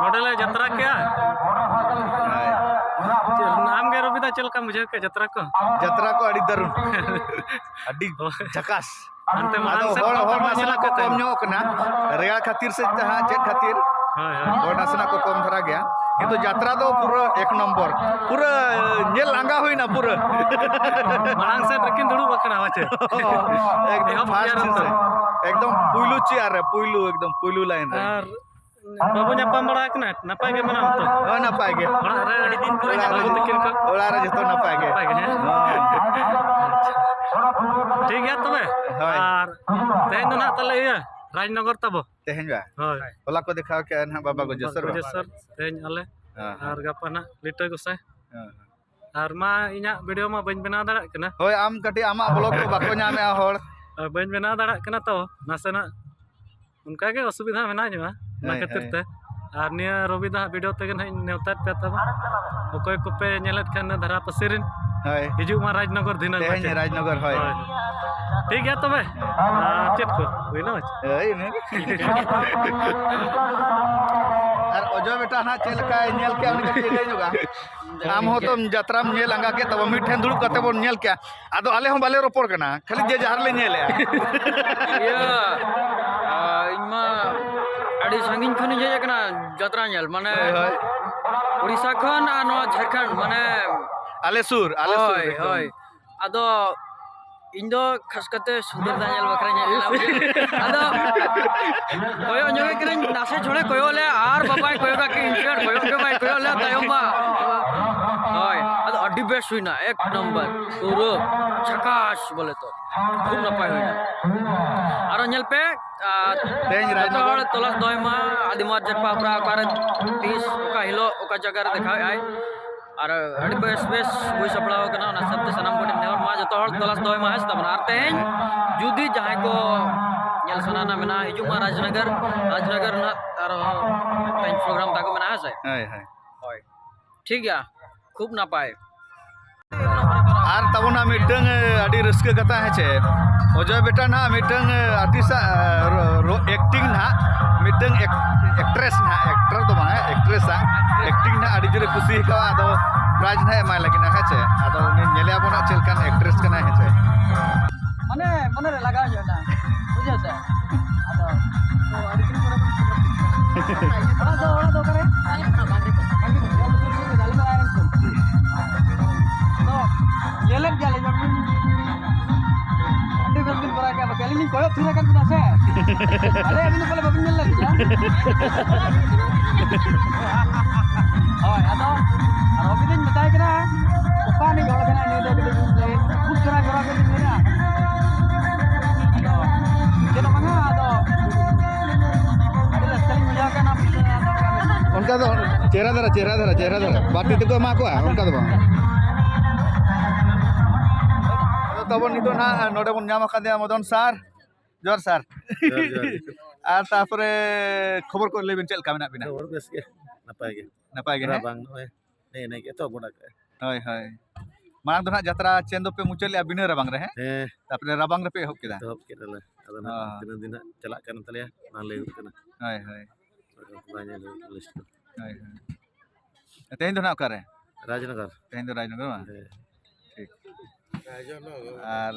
ᱱᱚᱰᱮ ᱞᱮ ᱡᱟᱛᱨᱟ ᱠᱮᱜᱼᱟ᱾ ᱦᱳᱭ᱾ ᱪᱮᱫ, ᱟᱢ ᱜᱮ ᱨᱚᱵᱤᱫᱟ, ᱪᱮᱫ ᱞᱮᱠᱟᱢ ᱵᱩᱡᱷᱟᱹᱣ ᱠᱮᱜᱼᱟ ᱡᱟᱛᱨᱟ ᱠᱚ? ᱡᱟᱛᱨᱟ ᱠᱚ ᱟᱹᱰᱤ ᱫᱟᱨᱩᱱ᱾ ᱟᱹᱰᱤ ᱦᱳᱭ᱾ ᱡᱷᱟᱠᱟᱥ᱾ ᱦᱟᱱᱛᱮ ᱢᱟᱲᱟᱝ ᱟᱫᱚ ᱥᱮᱫ ᱦᱚᱲ, ᱦᱚᱲ ᱠᱚ ᱱᱟᱥᱮᱱᱟᱜ ᱠᱚ ᱧᱮᱞ ᱠᱚᱢ ᱟᱠᱟᱫ ᱧᱚᱜ ᱠᱟᱱᱟ, ᱨᱮᱭᱟᱲ ᱠᱷᱟᱹᱛᱤᱨ ᱥᱮ ᱡᱟᱦᱟᱸ ᱪᱮᱫ ᱠᱷᱟᱹᱛᱤᱨ᱾ ᱦᱳᱭ, ᱦᱳᱭ᱾ ᱦᱚᱲ ᱱᱟᱥᱮᱱᱟᱜ ᱠᱚ ᱠᱚᱢ ᱫᱷᱟᱨᱟ ᱜᱮᱭᱟ, ᱠᱤᱱᱛᱩ ᱡᱟᱛᱨᱟ ᱫᱚ ᱯᱩᱨᱟᱹ ᱮᱠ ᱱᱚᱢᱵᱚᱨ, ᱯᱩᱨᱟᱹ ᱧᱮᱞ ᱞᱟᱸᱜᱟ ᱦᱩᱭᱱᱟ ᱯᱩᱨᱟᱹ᱾ ᱢᱟᱲᱟᱝ ᱥᱮᱫ ᱨᱮᱠᱤᱱ ᱫᱩᱲᱩᱵ ᱟᱠᱟᱱᱟ, ᱦᱳᱭ ᱪᱮ? ᱮᱠᱫᱚᱢ ᱮᱦᱚᱵ ᱯᱷᱟᱥᱴ ᱜᱮᱭᱟ ᱥᱤᱴ ᱨᱮ, ᱱᱚᱛᱮ᱾ ᱮᱠᱫᱚᱢ ᱯᱩᱭᱞᱩ ᱪᱮᱭᱟᱨ ᱨᱮ, ᱯᱩᱭᱞᱩ, ᱮᱠᱫᱚᱢ ᱯᱩᱭᱞᱩ ᱞᱟᱭᱤᱱ ᱨᱮ᱾ ᱟᱨ ᱵᱟᱵᱚ ᱧᱟᱯᱟᱢ ᱵᱟᱲᱟ ᱟᱠᱟᱱᱟ, ᱱᱟᱯᱟᱭ ᱜᱮ ᱢᱮᱱᱟᱢ ᱛᱚ? ᱦᱳᱭ, ᱱᱟᱯᱟᱭ ᱜᱮ᱾ ᱚᱲᱟᱜ ᱨᱮ ᱟᱹᱰᱤ ᱫᱤᱱ ᱯᱚᱨᱮ ᱚᱲᱟᱜ ᱨᱮ, ᱧᱟᱯᱟᱢ ᱛᱟᱹᱠᱤᱱ ᱠᱚ? ᱚᱲᱟᱜ ᱨᱮ ᱡᱚᱛᱚ ᱱᱟᱯᱟᱭ ᱜᱮ᱾ ᱱᱟᱯᱟᱭ ᱜᱮ, ᱦᱮᱸ? ᱦᱳᱭ᱾ ᱟᱪᱪᱷᱟ᱾ ᱴᱷᱤᱠ ᱜᱮᱭᱟ ᱛᱚᱵᱮ᱾ ᱦᱳᱭ᱾ ᱟᱨ ᱛᱮᱦᱮᱧ ᱫᱚ ᱱᱟᱦᱟᱜ ᱛᱟᱦᱞᱮ ᱤᱭᱟᱹ, ᱨᱟᱡᱽᱱᱚᱜᱚᱨ ᱛᱟᱵᱚ᱾ ᱛᱮᱦᱮᱧ ᱵᱟ? ᱦᱳᱭ᱾ ᱦᱚᱞᱟ ᱠᱚ ᱫᱮᱠᱷᱟᱣ ᱠᱮᱜᱼᱟ ᱱᱟᱦᱟᱜ ᱵᱟᱵᱟ ᱜᱚᱡᱮᱥᱚᱨ ᱵᱟ? ᱜᱚᱡᱮᱥᱚᱨ, ᱛᱮᱦᱮᱧ ᱟᱞᱮ᱾ ᱦᱮᱸ, ᱦᱮᱸ᱾ ᱟᱨ ᱜᱟᱯᱟ ᱱᱟᱜ ᱞᱤᱴᱟᱹ ᱜᱚᱸᱥᱟᱭ᱾ ᱦᱮᱸ, ᱦᱮᱸ᱾ ᱟᱨ ᱢᱟ ᱤᱧᱟᱹᱜ ᱵᱷᱤᱰᱤᱭᱳ ᱢᱟ ᱵᱟᱹᱧ ᱵᱮᱱᱟᱣ ᱫᱟᱲᱮᱭᱟᱜ ᱠᱟᱱᱟ᱾ ᱦᱳᱭ, ᱟᱢ ᱠᱟᱹᱴᱤᱡ ᱟᱢᱟᱜ ᱵᱞᱚᱜ ᱠᱚ ᱵᱟᱠᱚ ᱧᱟᱢᱮᱜᱼᱟ ᱦᱚᱲ᱾ ᱟᱨ ᱵᱟᱹᱧ ᱵᱮᱱᱟᱣ ᱫᱟᱲᱮᱭᱟᱜ ᱠᱟᱱᱟ ᱛᱚ, ᱱᱟᱥᱮᱱᱟᱜ ᱚᱱᱠᱟ ᱜᱮ ᱚᱥᱩᱵᱤᱫᱷᱟ ᱢᱮᱱᱟᱜ ᱧᱚᱜᱼᱟ, ᱚᱱᱟ ᱦᱳᱭ, ᱠᱷᱟᱹᱛᱤᱨ ᱦᱳᱭ᱾ ᱛᱮ᱾ ᱟᱨ ᱱᱤᱭᱟᱹ ᱨᱚᱵᱤ ᱫᱟ ᱦᱟᱸᱜ ᱵᱷᱤᱰᱤᱭᱳ ᱛᱮᱜᱮ ᱱᱟᱦᱟᱜ ᱤᱧ ᱱᱮᱣᱛᱟᱭᱮᱫ ᱯᱮᱭᱟ ᱛᱟᱵᱚᱱ᱾ ᱚᱠᱚᱭ ᱠᱚᱯᱮ ᱧᱮᱞᱮᱫ ᱠᱷᱟᱱ ᱱᱤᱭᱟᱹ ᱫᱷᱟᱨᱟ ᱯᱟᱥᱮ ᱨᱮᱱ, ᱦᱳᱭ᱾ ᱦᱤᱡᱩᱜ ᱢᱟ ᱨᱟᱡᱽᱱᱚᱜᱚᱨ ᱫᱷᱤᱱᱟᱹᱝ ᱛᱮᱦᱮᱧ ᱢᱟᱪᱮᱫ᱾ ᱨᱟᱡᱽᱱᱚᱜᱚᱨ, ᱦᱳᱭ᱾ ᱦᱳᱭ᱾ ᱴᱷᱤᱠ ᱜᱮᱭᱟ ᱛᱚᱵᱮ᱾ ᱟᱨ ᱪᱮᱫ ᱠᱚ ᱦᱩᱭᱱᱟ ᱢᱟᱪᱮᱫ? ᱦᱳᱭ, ᱤᱱᱟᱹᱜᱮ᱾ ᱟᱨ ᱚᱡᱚᱭ ᱵᱮᱴᱟ ᱱᱟᱦᱟᱜ ᱪᱮᱫ ᱞᱮᱠᱟᱭ ᱧᱮᱞ ᱠᱮᱜᱼᱟ, ᱩᱱᱤ ᱠᱟᱹᱴᱤᱡ ᱞᱟᱹᱭ ᱧᱚᱜᱟ᱾ ᱟᱢ ᱦᱚᱸ ᱛᱚᱢ ᱡᱟᱛᱨᱟᱢ ᱧᱮᱞ ᱟᱸᱜᱟ ᱠᱮᱫ ᱛᱟᱵᱚᱱ, ᱢᱤᱫ ᱴᱷᱮᱱ ᱫᱩᱲᱩᱵ ᱠᱟᱛᱮ ᱵᱚᱱ ᱧᱮᱞ ᱠᱮᱜᱼᱟ᱾ ᱟᱫᱚ ᱟᱞᱮ ᱦᱚᱸ ᱵᱟᱞᱮ ᱨᱚᱯᱚᱲ ᱠᱟᱱᱟ, ᱠᱷᱟᱹᱞᱤ ᱡᱮ ᱡᱟᱦᱟᱸ ᱨᱮᱞᱮ ᱧᱮᱞᱮᱜᱼᱟ᱾ ᱤᱭᱟᱹ, ᱟ, ᱤᱧ ᱢᱟ ᱟᱹᱰᱤ ᱥᱟᱺᱜᱤᱧ ᱠᱷᱚᱱᱤᱧ ᱦᱮᱡ ᱟᱠᱟᱱᱟ ᱡᱟᱛᱨᱟ ᱧᱮᱞ, ᱢᱟᱱᱮ, ᱦᱳᱭ, ᱦᱳᱭ᱾ ᱩᱲᱤᱥᱥᱟ ᱠᱷᱚᱱ ᱟᱨ ᱱᱚᱣᱟ ᱡᱷᱟᱲᱠᱷᱚᱸᱰ, ᱢᱟᱱᱮ, ᱟᱞᱮ ᱥᱩᱨ, ᱟᱞᱮ ᱥᱩᱨ ᱦᱳᱭ, ᱮᱠᱫᱚᱢ᱾ ᱦᱳᱭ᱾ ᱟᱫᱚ ᱤᱧ ᱫᱚ ᱠᱷᱟᱥ ᱠᱟᱛᱮ ᱥᱩᱱᱫᱚᱨ ᱫᱟ ᱧᱮᱞ ᱵᱟᱠᱷᱨᱟᱧ ᱦᱮᱡ ᱞᱮᱱᱟ᱾ ᱟᱫᱚ ᱠᱚᱭᱚᱜ ᱧᱚᱜᱮ ᱠᱟᱹᱱᱟᱹᱧ, ᱱᱟᱥᱮ ᱡᱷᱚᱲᱮ ᱠᱚᱭᱚᱜ ᱞᱮ ᱟᱨ ᱵᱟᱵᱟᱭ ᱠᱚᱭᱚᱜᱟ ᱠᱤ ᱤᱧ ᱥᱮᱫ, ᱠᱚᱭᱚᱜ ᱜᱮ ᱵᱟᱭ ᱠᱚᱭᱚᱜ ᱞᱮ ᱛᱟᱭᱚᱢ ᱢᱟ᱾ ᱦᱳᱭ, ᱟᱫᱚ ᱟᱹᱰᱤ ᱵᱮᱥ ᱦᱩᱭᱱᱟ, ᱮᱠ ᱱᱚᱢᱵᱚᱨ, ᱯᱩᱨᱟᱹ ᱡᱷᱟᱠᱟᱥ ᱵᱚᱞᱮ ᱛᱚ, ᱠᱷᱩᱵ ᱱᱟᱯᱟᱭ ᱦᱩᱭᱱᱟ᱾ ᱟᱨᱚ ᱧᱮᱞ ᱯᱮ, ᱟᱨ ᱛᱮᱦᱮᱧ ᱡᱚᱛᱚ ᱦᱚᱲ ᱨᱟᱡᱽᱱᱚᱜᱚᱨ᱾ ᱛᱚᱞᱟᱥ ᱫᱚᱦᱚᱭ ᱢᱟ, ᱟᱹᱫᱤᱢᱟᱜ ᱡᱟᱨᱯᱟ ᱚᱠᱟ, ᱚᱠᱟᱨᱮ, ᱛᱤᱥ, ᱚᱠᱟ ᱦᱤᱞᱳᱜ, ᱚᱠᱟ ᱡᱟᱭᱜᱟ ᱨᱮ ᱫᱮᱠᱷᱟᱣᱮᱫ ᱟᱭ᱾ ᱟᱨ ᱟᱹᱰᱤ ᱵᱮᱥ ᱵᱮᱥ ᱦᱩᱭ ᱥᱟᱯᱲᱟᱣ ᱟᱠᱟᱱᱟ, ᱚᱱᱟ ᱥᱟᱶᱛᱮ ᱥᱟᱱᱟᱢ ᱠᱚᱴᱷᱮᱱ ᱱᱮᱦᱚᱨ ᱢᱟ, ᱡᱚᱛᱚ ᱦᱚᱲ ᱛᱚᱞᱟᱥ ᱫᱚᱦᱚᱭ ᱢᱟ, ᱦᱮᱸ ᱥᱮ ᱛᱟᱵᱚᱱ᱾ ᱟᱨ ᱛᱮᱦᱮᱧ ᱡᱩᱫᱤ ᱡᱟᱦᱟᱸᱭ ᱠᱚ ᱧᱮᱞ ᱥᱟᱱᱟ ᱨᱮᱱᱟᱜ ᱢᱮᱱᱟᱜᱼᱟ, ᱦᱤᱡᱩᱜ ᱢᱟ ᱨᱟᱡᱽᱱᱚᱜᱚᱨ, ᱨᱟᱡᱽᱱᱚᱜᱚᱨ ᱨᱮᱱᱟᱜ ᱟᱨᱚ ᱢᱤᱫᱴᱟᱝ ᱯᱨᱳᱜᱨᱟᱢ ᱛᱟᱠᱚ ᱢᱮᱱᱟᱜᱼᱟ, ᱦᱮᱸ ᱥᱮ? ᱦᱳᱭ, ᱦᱳᱭ᱾ ᱦᱳᱭ, ᱴᱷᱤᱠ ᱜᱮᱭᱟ, ᱠᱷᱩᱵ ᱱᱟᱯᱟᱭ᱾ ᱟᱨ ᱛᱟᱵᱚᱱᱟ ᱢᱤᱫᱴᱟᱝ, ᱮ, ᱟᱹᱰᱤ ᱨᱟᱹᱥᱠᱟᱹ ᱠᱟᱛᱷᱟ, ᱦᱮᱸ ᱪᱮ? ᱚᱡᱚᱭ ᱵᱮᱴᱟ ᱱᱟᱦᱟᱜ ᱢᱤᱫᱴᱟᱝ, ᱮ, ᱟᱨᱴᱤᱥᱴ ᱟᱜ, ᱮ, ᱨᱚ-, ᱨᱚ-, ᱮᱠᱴᱤᱝ ᱱᱟᱦᱟᱜ ᱢᱤᱫᱴᱟᱝ ᱮᱠ-, ᱮᱠᱴᱨᱮᱥ ᱱᱟᱦᱟᱜ, ᱮᱠᱴᱚᱨ ᱫᱚ ᱵᱟᱝ, ᱮᱠᱴᱨᱮᱥ ᱟᱜ ᱮᱠᱴᱤᱝ ᱱᱟᱦᱟᱜ ᱟᱹᱰᱤ ᱡᱳᱨᱮ ᱠᱩᱥᱤ ᱟᱠᱟᱣᱟ᱾ ᱟᱫᱚ ᱯᱨᱟᱭᱤᱡᱽ ᱱᱟᱦᱟᱜ ᱮᱢᱟᱭ ᱞᱟᱹᱜᱤᱫ ᱱᱟᱦᱟᱜ, ᱦᱮᱸ ᱪᱮ? ᱟᱫᱚ ᱩᱱᱤ ᱧᱮᱞᱮᱭᱟ ᱵᱚᱱ ᱱᱟᱦᱟᱜ ᱪᱮᱫ ᱞᱮᱠᱟᱱ ᱮᱠᱴᱨᱮᱥ ᱠᱟᱱᱟᱭ, ᱦᱮᱸ ᱪᱮ? ᱢᱟᱱᱮ, ᱢᱚᱱᱮ ᱨᱮ ᱞᱟᱜᱟᱣ ᱧᱚᱜ ᱮᱱᱟ, ᱵᱩᱡᱷᱟᱹᱣ ᱥᱮ? ᱟᱫᱚ, ᱛᱚ, ᱟᱹᱰᱤ ᱫᱤᱱ ᱯᱚᱨᱮ ᱵᱚᱱ ᱚᱲᱟᱜ ᱫᱚ, ᱚᱲᱟᱜ ᱫᱚ ᱚᱠᱟᱨᱮ? ᱟᱫᱚ, ᱧᱮᱞᱮᱫ ᱜᱮᱭᱟᱞᱤᱧ, ᱟᱹᱰᱤ ᱵᱮᱥ ᱵᱤᱱ ᱠᱚᱨᱟᱣ ᱠᱮᱫᱟ, ᱵᱟᱠᱷᱟᱱ ᱟᱹᱞᱤᱧ ᱞᱤᱧ ᱠᱚᱭᱚᱜ ᱛᱷᱤᱨ ᱟᱠᱟᱫ ᱵᱤᱱᱟ ᱥᱮ᱾ ᱟᱞᱮ ᱟᱹᱵᱤᱱ ᱫᱚ ᱯᱟᱞᱮ ᱵᱟᱵᱤᱱ ᱧᱮᱞ ᱞᱮᱫ ᱞᱤᱧᱟ᱾ ᱦᱳᱭ, ᱟᱫᱚ ᱨᱚᱵᱤ ᱫᱚᱧ ᱢᱮᱛᱟᱭ ᱠᱟᱱᱟ, ᱚᱠᱟ ᱨᱤᱱᱤᱡ ᱦᱚᱲ ᱠᱟᱱᱟᱭ ᱱᱩᱭ ᱫᱚ? ᱠᱟᱹᱴᱤᱡ ᱞᱟᱹᱭ, ᱠᱷᱩᱵ ᱪᱮᱦᱨᱟ ᱜᱚᱲᱚ ᱠᱟᱛᱮᱧ ᱢᱮᱱᱟ᱾ ᱟᱫᱚ ᱪᱮᱫ ᱦᱚᱸ ᱵᱟᱝᱟ, ᱟᱫᱚ ᱟᱹᱰᱤ ᱨᱟᱹᱥᱠᱟᱹ ᱞᱤᱧ ᱵᱩᱡᱷᱟᱹᱣ ᱠᱮᱫᱟ ᱱᱚᱣᱟ ᱯᱩᱭᱥᱟᱹ ᱧᱟᱢ ᱠᱟᱛᱮ᱾ ᱚᱱᱠᱟ ᱫᱚ ᱪᱮᱦᱨᱟ ᱫᱷᱟᱨᱟ, ᱪᱮᱦᱨᱟ ᱫᱷᱟᱨᱟ, ᱪᱮᱦᱨᱟ ᱫᱷᱟᱨᱟ᱾ ᱵᱟᱹᱲᱛᱤ ᱛᱮᱠᱚ ᱮᱢᱟ ᱠᱚᱣᱟ, ᱚᱱᱠᱟ ᱫᱚ ᱵᱟᱝ᱾ ᱟᱫᱚ ᱛᱟᱵᱚᱱ ᱱᱤᱛᱚᱜ ᱱᱟᱦᱟᱜ ᱱᱚᱰᱮ ᱵᱚᱱ ᱧᱟᱢ ᱟᱠᱟᱫᱮᱭᱟ ᱢᱚᱫᱚᱱ ᱥᱟᱨ᱾ ᱡᱚᱦᱟᱨ ᱥᱟᱨ᱾ ᱡᱚᱦᱟᱨ, ᱡᱚᱦᱟᱨ᱾ ᱟᱨ ᱛᱟᱨᱯᱚᱨᱮ ᱠᱷᱚᱵᱚᱨ ᱠᱚ ᱞᱟᱹᱭ ᱵᱤᱱ, ᱪᱮᱫ ᱞᱮᱠᱟ ᱢᱮᱱᱟᱜ ᱵᱤᱱᱟ? ᱠᱷᱚᱵᱚᱨ ᱵᱮᱥ ᱜᱮ, ᱱᱟᱯᱟᱭ ᱜᱮ᱾ ᱱᱟᱯᱟᱭ ᱜᱮ, ᱦᱮᱸ? ᱨᱟᱵᱟᱝ ᱱᱚᱜᱼᱚᱭ ᱱᱮᱜᱼᱮ ᱱᱮᱜᱼᱮ ᱜᱮ ᱮᱛᱚᱦᱚᱵ ᱜᱚᱫ ᱟᱠᱟᱫᱼᱟᱭ᱾ ᱦᱳᱭ, ᱦᱳᱭ᱾ ᱢᱟᱲᱟᱝ ᱫᱚ ᱱᱟᱦᱟᱜ ᱡᱟᱛᱨᱟ ᱪᱮᱱ ᱫᱚᱯᱮ ᱢᱩᱪᱟᱹᱫ ᱞᱮᱜᱼᱟ ᱵᱤᱱᱟᱹ ᱨᱟᱵᱟᱝ ᱨᱮ, ᱦᱮᱸ? ᱦᱮᱸ᱾ ᱛᱟᱨᱯᱚᱨᱮ ᱨᱟᱵᱟᱝ ᱨᱮᱯᱮ ᱮᱦᱚᱵ ᱠᱮᱫᱟ? ᱮᱛᱚᱦᱚᱵ ᱠᱮᱫᱟᱞᱮ᱾ ᱟᱫᱚ ᱱᱟᱦᱟᱜ ᱦᱚᱸ᱾ ᱛᱤᱱᱟᱹᱜ ᱫᱤᱱ ᱦᱟᱸᱜ ᱪᱟᱞᱟᱜ ᱠᱟᱱ ᱛᱟᱞᱮᱭᱟ, ᱵᱟᱝ ᱞᱟᱹᱭ ᱦᱩᱭᱩᱜ ᱠᱟᱱᱟ᱾ ᱦᱳᱭ, ᱦᱳᱭ᱾ ᱵᱟᱭ ᱧᱮᱞ ᱦᱩᱭ ᱠᱟᱱᱟ ᱞᱤᱥᱴ ᱠᱚ᱾ ᱦᱳᱭ, ᱦᱳᱭ᱾ ᱛᱮᱦᱮᱧ ᱫᱚ ᱱᱟᱦᱟᱜ ᱚᱠᱟᱨᱮ? ᱨᱟᱡᱽᱱᱚᱜᱚᱨ᱾ ᱛᱮᱦᱮᱧ ᱫᱚ ᱨᱟᱡᱽᱱᱚᱜᱚᱨ ᱵᱟᱝ? ᱦᱮᱸ᱾ ᱴᱷᱤᱠ᱾ ᱟᱨ,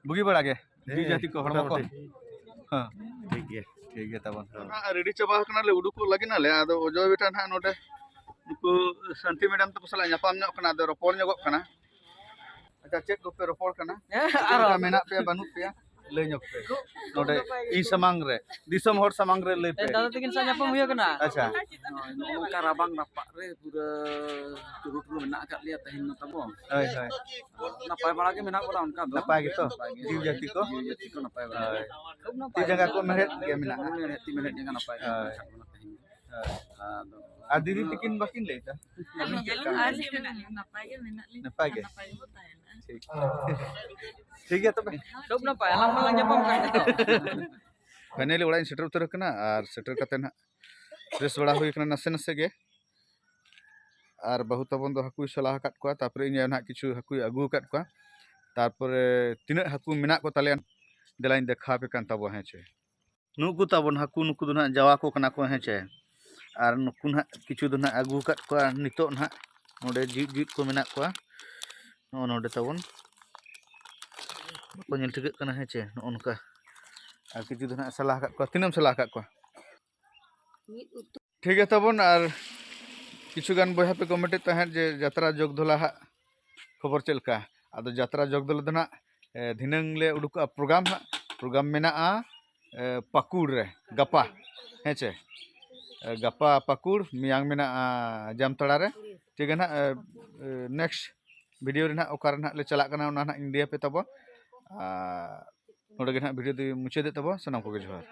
ᱵᱩᱜᱤ ᱵᱟᱲᱟ ᱜᱮ? ᱦᱮᱸ, ᱡᱤᱣᱤ ᱡᱟᱹᱛᱤ ᱠᱚ, ᱦᱚᱲᱢᱚ ᱠᱚ? ᱢᱚᱴᱟᱢᱩᱴᱤ᱾ ᱦᱮᱸ᱾ ᱴᱷᱤᱠ ᱜᱮᱭᱟ᱾ ᱴᱷᱤᱠ ᱜᱮᱭᱟ ᱛᱟᱵᱚᱱ᱾ ᱦᱮᱸ᱾ ᱱᱟᱦᱟᱜ ᱨᱮᱰᱤ ᱪᱟᱵᱟ ᱟᱠᱟᱱᱟᱞᱮ, ᱩᱰᱩᱠᱚᱜ ᱞᱟᱹᱜᱤᱫ ᱱᱟᱞᱮ᱾ ᱟᱫᱚ ᱚᱡᱚᱭ ᱵᱮᱴᱟ ᱱᱟᱦᱟᱜ ᱱᱚᱰᱮ ᱱᱩᱠᱩ ᱥᱟᱱᱛᱤ ᱢᱮᱰᱟᱢ ᱛᱟᱠᱚ ᱥᱟᱞᱟᱜ ᱧᱟᱯᱟᱢ ᱧᱚᱜ ᱠᱟᱱᱟ, ᱟᱫᱚ ᱨᱚᱯᱚᱲ ᱧᱚᱜᱚᱜ ᱠᱟᱱᱟ᱾ ᱟᱪᱪᱷᱟ, ᱪᱮᱫ ᱠᱚᱯᱮ ᱨᱚᱯᱚᱲ ᱠᱟᱱᱟ? ᱦᱮᱸ, ᱪᱮᱫ ᱞᱮᱠᱟ ᱟᱨᱚ᱾ ᱢᱮᱱᱟᱜ ᱯᱮᱭᱟ, ᱵᱟᱹᱱᱩᱜ ᱯᱮᱭᱟ? ᱞᱟᱹᱭ ᱧᱚᱜ ᱯᱮ᱾ ᱱᱚᱰᱮ ᱤᱧ ᱥᱟᱢᱟᱝ ᱨᱮ, ᱫᱤᱥᱚᱢ ᱦᱚᱲ ᱥᱟᱢᱟᱝ ᱨᱮ ᱞᱟᱹᱭ ᱯᱮ᱾ ᱫᱟᱫᱟ ᱛᱟᱹᱠᱤᱱ ᱥᱟᱶ ᱧᱟᱯᱟᱢ ᱦᱩᱭ ᱟᱠᱟᱱᱟ᱾ ᱟᱪᱪᱷᱟ᱾ ᱱᱚᱜᱼᱚ ᱱᱚᱝᱠᱟ ᱨᱟᱵᱟᱝ ᱨᱟᱯᱟᱜ ᱨᱮ ᱯᱩᱨᱟᱹ ᱴᱩᱨᱩ ᱴᱩᱨᱩ ᱢᱮᱱᱟᱜ ᱟᱠᱟᱫ ᱞᱮᱭᱟ ᱛᱮᱦᱮᱧ ᱫᱚ ᱛᱟᱵᱚ᱾ ᱦᱳᱭ, ᱦᱳᱭ᱾ ᱱᱟᱯᱟᱭ ᱵᱟᱲᱟ ᱜᱮ ᱢᱮᱱᱟᱜ ᱵᱚᱱᱟ ᱚᱱᱠᱟ ᱫᱚ᱾ ᱱᱟᱯᱟᱭ ᱜᱮᱛᱚ? ᱱᱟᱯᱟᱭ ᱜᱮ᱾ ᱡᱤᱣᱤ ᱡᱟᱹᱛᱤ ᱠᱚ? ᱡᱤᱣᱤ ᱡᱟᱹᱛᱤ ᱠᱚ ᱱᱟᱯᱟᱭ ᱵᱟᱲᱟ ᱦᱳᱭ᱾ ᱜᱮ᱾ ᱛᱤ ᱡᱟᱸᱜᱟ ᱠᱚ ᱢᱮᱲᱦᱮᱫ ᱜᱮ ᱢᱮᱱᱟᱜᱼᱟ? ᱢᱮᱲᱦᱮᱫ ᱛᱤ ᱢᱮᱲᱦᱮᱫ ᱡᱟᱸᱜᱟ ᱱᱟᱯᱟᱭ ᱜᱮ ᱦᱳᱭ᱾ ᱢᱮᱱᱟᱜ ᱵᱚᱱᱟ ᱛᱮᱦᱮᱧ ᱫᱚ᱾ ᱦᱳᱭ᱾ ᱟᱫᱚ ᱟᱨ ᱫᱤᱫᱤ ᱛᱤᱠᱤᱱ ᱵᱟᱹᱠᱤᱱ ᱞᱟᱹᱭ ᱮᱫᱟ? ᱟᱹᱞᱤᱧ ᱟᱹᱞᱤᱧ ᱱᱟᱯᱟᱭ ᱜᱮ ᱢᱮᱱᱟᱜ ᱞᱤᱧᱟ᱾ ᱱᱟᱯᱟᱭ ᱜᱮ? ᱱᱟᱯᱟᱭ ᱜᱮᱵᱚ ᱛᱟᱦᱮᱱᱟ᱾ ᱴᱷᱤᱠ᱾ ᱴᱷᱤᱠ ᱜᱮᱭᱟ ᱛᱚᱵᱮ᱾ ᱠᱷᱩᱵ ᱱᱟᱯᱟᱭ, ᱟᱞᱟᱝ ᱢᱟᱞᱟᱝ ᱧᱟᱯᱟᱢ ᱠᱟᱱ ᱜᱮ ᱛᱚ᱾ ᱯᱷᱟᱭᱱᱟᱞᱤ ᱚᱲᱟᱜ ᱤᱧ ᱥᱮᱴᱮᱨ ᱩᱛᱟᱹᱨ ᱟᱠᱟᱱᱟ ᱟᱨ ᱥᱮᱴᱮᱨ ᱠᱟᱛᱮ ᱱᱟᱦᱟᱜ ᱯᱷᱨᱮᱥ ᱵᱟᱲᱟ ᱦᱩᱭ ᱟᱠᱟᱱᱟ ᱱᱟᱥᱮ ᱱᱟᱥᱮ ᱜᱮ᱾ ᱟᱨ ᱵᱟᱹᱦᱩ ᱛᱟᱵᱚᱱ ᱫᱚ ᱦᱟᱹᱠᱩᱭ ᱥᱟᱞᱟ ᱟᱠᱟᱫ ᱠᱚᱣᱟ, ᱛᱟᱨᱯᱚᱨᱮ ᱤᱧ ᱟᱭᱳ ᱱᱟᱦᱟᱜ ᱠᱤᱪᱷᱩ ᱦᱟᱹᱠᱩᱭ ᱟᱹᱜᱩ ᱟᱠᱟᱫ ᱠᱚᱣᱟ᱾ ᱛᱟᱨᱯᱚᱨᱮ ᱛᱤᱱᱟᱹᱜ ᱦᱟᱹᱠᱩ ᱢᱮᱱᱟᱜ ᱠᱚ ᱛᱟᱞᱮᱭᱟ ᱫᱮᱞᱟᱧ ᱫᱮᱠᱷᱟᱣ ᱟᱯᱮ ᱠᱟᱱ ᱛᱟᱵᱚ, ᱦᱮᱸ ᱪᱮ᱾ ᱱᱩᱠᱩ ᱛᱟᱵᱚᱱ ᱦᱟᱹᱠᱩ, ᱱᱩᱠᱩ ᱫᱚ ᱱᱟᱦᱟᱜ ᱡᱟᱣᱟ ᱠᱚ ᱠᱟᱱᱟ ᱠᱚ, ᱦᱮᱸ ᱪᱮ᱾ ᱟᱨ ᱱᱩᱠᱩ ᱱᱟᱦᱟᱜ ᱠᱤᱪᱷᱩ ᱫᱚ ᱱᱟᱦᱟᱜ ᱟᱹᱜᱩ ᱟᱠᱟᱫ ᱠᱚᱣᱟ ᱱᱤᱛᱚᱜ ᱱᱟᱦᱟᱜ ᱱᱚᱰᱮ ᱡᱤᱣᱤᱫ ᱡᱤᱣᱤᱫ ᱠᱚ ᱢᱮᱱᱟᱜ ᱠᱚᱣᱟ᱾ ᱱᱚᱜᱼᱚ ᱱᱚᱰᱮ ᱛᱟᱵᱚᱱ ᱵᱟᱠᱚ ᱧᱮᱞ ᱴᱷᱤᱠᱟᱹᱜ ᱠᱟᱱᱟ, ᱦᱮᱸ ᱪᱮ, ᱱᱚᱜᱼᱚ ᱱᱚᱝᱠᱟ᱾ ᱟᱨ ᱠᱤᱪᱷᱩ ᱫᱚ ᱱᱟᱦᱟᱜ ᱥᱟᱞᱟ ᱟᱠᱟᱫ ᱠᱚᱣᱟ᱾ ᱛᱤᱱᱟᱹᱜ ᱮᱢ ᱥᱟᱞᱟ ᱟᱠᱟᱫ ᱠᱚᱣᱟ? ᱴᱷᱤᱠ ᱜᱮᱭᱟ ᱛᱟᱵᱚᱱ, ᱟᱨ ᱠᱤᱪᱷᱩ ᱜᱟᱱ ᱵᱚᱭᱦᱟ ᱯᱮ ᱠᱚᱢᱮᱱᱴᱮᱫ ᱛᱟᱦᱮᱸᱫ ᱡᱮ ᱡᱟᱛᱨᱟ ᱡᱚᱜᱽᱫᱷᱚᱞᱟ ᱦᱟᱸᱜ ᱠᱷᱚᱵᱚᱨ ᱪᱮᱫ ᱞᱮᱠᱟ? ᱟᱫᱚ ᱡᱟᱛᱨᱟ ᱡᱚᱜᱽᱫᱷᱚᱞᱟ ᱫᱚ ᱱᱟᱜ, ᱮ, ᱫᱷᱤᱱᱟᱹᱝ ᱞᱮ ᱩᱰᱩᱠᱚᱜᱼᱟ ᱯᱨᱳᱜᱨᱟᱢ ᱦᱟᱸᱜ᱾ ᱯᱨᱳᱜᱨᱟᱢ ᱢᱮᱱᱟᱜᱼᱟ, ᱮ, ᱯᱟᱹᱠᱩᱲ ᱨᱮ ᱜᱟᱯᱟ, ᱦᱮᱸ ᱪᱮ? ᱮ, ᱜᱟᱯᱟ ᱯᱟᱹᱠᱩᱲ, ᱢᱮᱭᱟᱝ ᱢᱮᱱᱟᱜᱼᱟ ᱡᱟᱢᱛᱟᱲᱟ ᱨᱮ᱾ ᱴᱷᱤᱠ ᱜᱮᱭᱟ ᱱᱟᱜ, ᱮ, ᱮ, ᱱᱮᱠᱥᱴ ᱵᱷᱤᱰᱤᱭᱳ ᱨᱮ ᱱᱟᱜ ᱚᱠᱟᱨᱮ ᱱᱟᱜ ᱞᱮ ᱪᱟᱞᱟᱜ ᱠᱟᱱᱟ ᱚᱱᱟ ᱱᱟᱜ ᱤᱧ ᱞᱟᱹᱭ ᱟᱯᱮ ᱛᱟᱵᱚᱱ᱾ ᱟᱨ ᱱᱚᱰᱮ ᱜᱮ ᱱᱟᱜ ᱵᱷᱤᱰᱤᱭᱳ ᱫᱚ ᱢᱩᱪᱟᱹᱫᱮᱫ ᱛᱟᱵᱚᱱ᱾ ᱥᱟᱱᱟᱢ ᱠᱚᱜᱮ ᱡᱚᱦᱟᱨ᱾